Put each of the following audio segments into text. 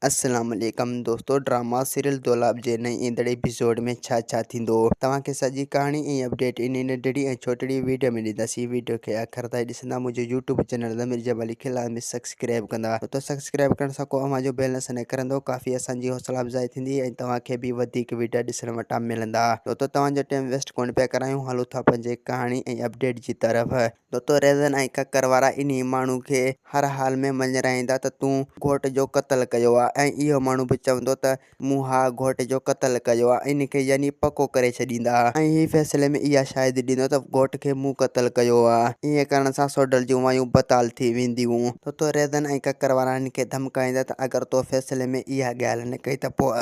السلام عليڪم دوستو ڊراما سيريل دولاب جي نئين ايندڙ ايپيسوڊ ۾ ڇا ڇا ٿيندو توهان کي سڄي ڪهاڻي ۽ اپڊيٽ انهي ننڍڙي ۽ ڇوٽڙي ويڊيو ۾ ڏينداسين ويڊيو کي آخر تائين ڏسندا منهنجو يوٽيوب چينل ضمير جمالي کي لازمي سبسڪرائب ڪندا دوستو سبسڪرائب ڪرڻ سان ڪو اوهان جو بيلنس نه ڪرندو ڪافي اسان جي حوصلا افزائي ٿيندي ۽ توهان کي به وڌيڪ ويڊيا ڏسڻ وٽان ملندا دوستو توهان جو ٽيم ويسٽ ڪونه پيا ڪرايون هلون ٿا پنهنجي ڪهاڻي ۽ اپڊيٽ جي طرف. دوستو ريزن ۽ ڪڪر وارا انهي ماڻهو کي هر حال ۾ مڃرائيندا ته تون گهوٽ جو قتل ڪيو آ ۽ اهو ماڻهو به چوندو ته مون ها گهوٽ جو قتل ڪيو آ ان کي يعني پڪو ڪري ڇڏيندا ۽ هي فيصلي ۾ اها شاهدي ڏيندو ته گهوٽ کي مون قتل ڪيو آ ائين ڪرڻ سان سوڍل جون وايون بتال ٿي وينديون. دوستو ريزن ۽ ڪڪر وارا هن کي ڌمڪائيندا ته اگر تو فيصلي ۾ اها ڳالهه نه ڪئي ته پوء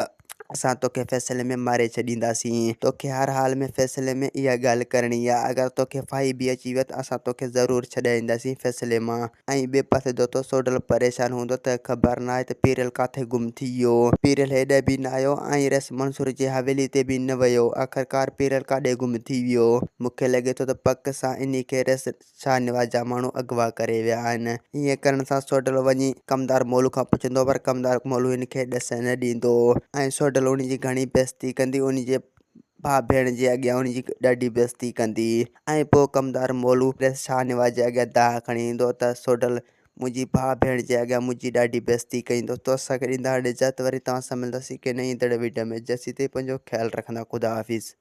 اسان توکي فيصلي ۾ ماري ڇڏينداسين. توکي هر حال ۾ فيصلي ۾ اها ڳالهه ڪرڻي آهي. اگر توکي ڦاهي به اچي ويو ته اسان توکي ضرور ڇڏائينداسين فيصلي مان. ۽ ٻئي پاسي دوتو سوڍل پريشان هوندو ته خبر ناهي ته پيرل ڪاٿي گم ٿي ويو. پيرل هيڏانهن به نه آيو ۽ رئيس منصور جي حويلي تي به نه ويو. آخرڪار پيرل ڪاڏي گم ٿي ويو. مون کي لڳي ٿو ته پڪ سان انهي کي رئيس شاهنواز جا ماڻهو اغوا ڪري ويا آهن. ائين ڪرڻ سان سوڍل وڃي ڪمدار مولو کان پڇندو پر ڪمدار مولو هن کي ڏس نه ڏيندو ۽ سوڍل ان جي گهڻي بيعزتي ڪندي ان جي ڀاء ڀيڻ جي اڳيان ان جي ڏاڍي بيعزتي ڪندي ۽ پوء ڪمدار مولو شاهنواز جي اڳيان دانهن کڻي ايندو ته سوڍل منهنجي ڀاء ڀيڻ جي اڳيان منهنجي ڏاڍي بيعزتي ڪئي. دوستو اسان کي ڏيندا هاڻي اجازت وري توهان سان ملنداسين ڪنهن نئين ايندڙ وڊيو ۾ جيسين تائين پنهنجو خيال رکندا خدا حافظ.